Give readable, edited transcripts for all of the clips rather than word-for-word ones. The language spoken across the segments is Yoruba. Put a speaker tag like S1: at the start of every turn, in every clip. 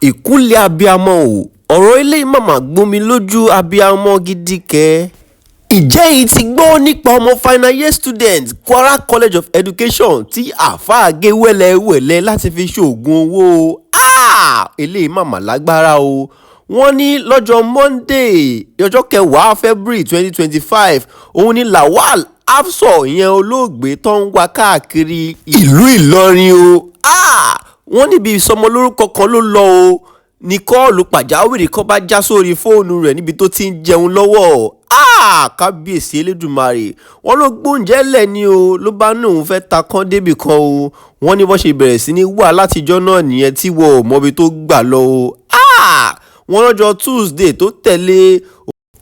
S1: Ìkúnlẹ̀ abiyamọ o, ọ̀rọ̀ eléyìí mà mà gbomi lójú abiyamọ gidi kẹ̀. Ǹjẹ́ ẹ ti gbọ́ nípa ọmọ final year student Kwara College of Education tí àáfàá gé wẹ́lẹ́wẹ́lẹ́ láti fi ṣoògùn owó? Eléyìí mà mà lágbára o. Wọ́n ní lọ́jọ́ Monday, ọjọ́ kẹwàá February 2025, òun ni Lawal Hafsat, ìyẹn olóògbé tó ń wá káàkiri ìlú Ìlọrin o. Wọ́n níbi ìsọmọlórúkọ kan ló lọ o, ní kọ́ọ̀lù pàjáwìrì kan bá já sórí fóònù rẹ̀ níbi tó ti ń jẹun lọ́wọ́. Kábíyèsí Elédùmarè! Wọ́n ló gbóúnjẹ lẹ̀ ni o, ló bá ní òun fẹ́ ta kán débì kan o. Wọ́n ní bó ṣe bẹ̀rẹ̀ sí ní wá látijọ́ náà nìyẹn tí wọn ò mọbi tó gbà lọ o. Wọ́n lọ́jọ́ Tuesday tó tẹ̀lé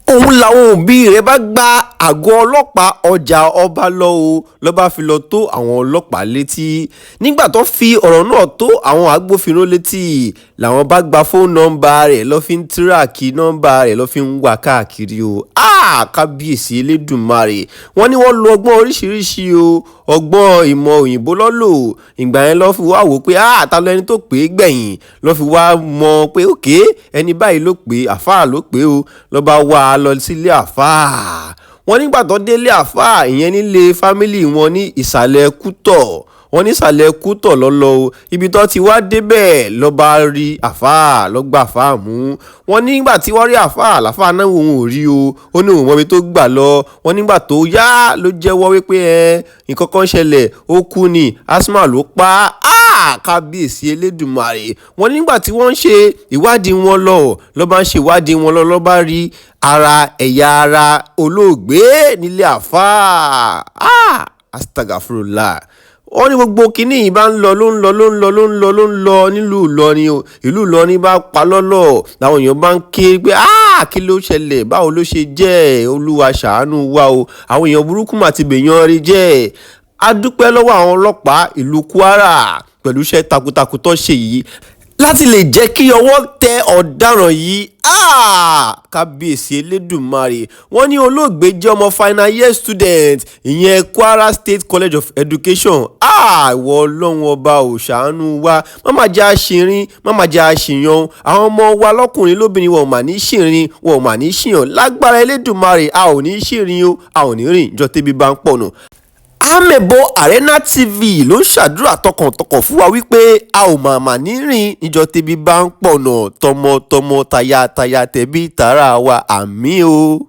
S1: òun làwọn òbí rẹ̀ bá gba àgọ́ ọlọ́pàá ọjà ọba lọ o, ló bá fi lọ tó àwọn ọlọ́pàá létí. Nígbà tó fi ọ̀rọ̀ náà tó àwọn agbófinró létí, làwọn bá gba fóònù nọ́mbà rẹ̀, lọ́ fi ń track nọ́mbà rẹ̀, lọ́ fi ń wá káàkiri o. Kábíyèsí Elédùmarè! Wọ́n ní wọ́n lo ọgbọ́n oríṣiríṣi o, ọgbọ́n ìmọ̀ òyìnbó lọ́ lò. Ìgbà yẹn lọ́ fi wá wò pé ta lẹni tó pè é gbẹ̀yìn, lọ́ fi wá mọ̀ pé okay, ẹni báyìí ló pè é, àáfàá ló pè é o. Lọ́ bá wá a lọ sílé àáfàá. Wọ́n nígbà tó délé àáfàá, ìyẹn nílé family wọn ní ìsàlẹ̀ Kútọ̀. Wọ́n ní ìsàlẹ̀ Kútọ̀ lọ́lọ́ o. Ibi tó ti wá débẹ̀, ló bá rí àáfàá, ló gba àáfàá mú. Wọ́n nígbà tí wọ́n rí àáfàá, làáfàá náà òun ò rí o, ó ní òun mọbi tó gbà lọ. Wọ́n nígbà tó yá ló jẹ́wọ́ wípé ẹ nǹkan kan ṣẹlẹ̀, ó kú ni, asthma ló pa á. Kábíyèsí Elédùmarè! Wọ́n nígbà tí wọ́n ń ṣe ìwádìí wọn lọ, ló bá ń ṣe ìwádìí wọn lọ, ló bá rí ara ẹ̀yà ara olóògbé nílé àáfàá. Astagfirullah. Wọ́n ní gbogbo kinní yìí bá ń lọ, ló ń lọ, ló ń lọ, ló ń lọ, ló ń lọ nílùú Ìlọrin o. Ìlú Ìlọrin bá pa lọ́lọ́, làwọn èèyàn bá ń ké pé kí ló ṣẹlẹ̀, báwo ló ṣe jẹ́? Olúwa ṣàánú wa o, àwọn èèyàn burúkú mà ti bèèyàn rí jẹ́. A dúpẹ́ lọ́wọ́ àwọn ọlọ́pàá ìlú Kwara pẹ̀lú iṣẹ́ takuntakun tó ṣe yìí láti lè jẹ́ kí ọwọ́ tẹ ọ̀daràn yìí. Kábíyèsí Elédùmarè! Wọ́n ní olóògbé jẹ́ ọmọ final year student, ìyẹn Kwara State College of Education. Ìwọ Ọlọ́run ọba ò, ṣàánú wa, má má jẹ́ àṣìrìn, má má jẹ́ àṣìyàn. Àwọn ọmọ wa lọ́kùnrin lóbìnrin, wọn ò mà ní ṣìrìn, wọn ò mà ní ṣìyàn. Lágbára Elédùmarè, a ò ní ṣìrìn o, a ò ní rìn jọ tẹ́bí bá ń pọ̀nà. Amebo Arena TV ló ń ṣàdúrà tọkàntọkàn fún wa wípé a ò mà ní rìn níjọ́ tẹ́bí bá ń pọ̀nà, tọmọtọmọ, tayátayá, tẹbí tará wa. Àmín o.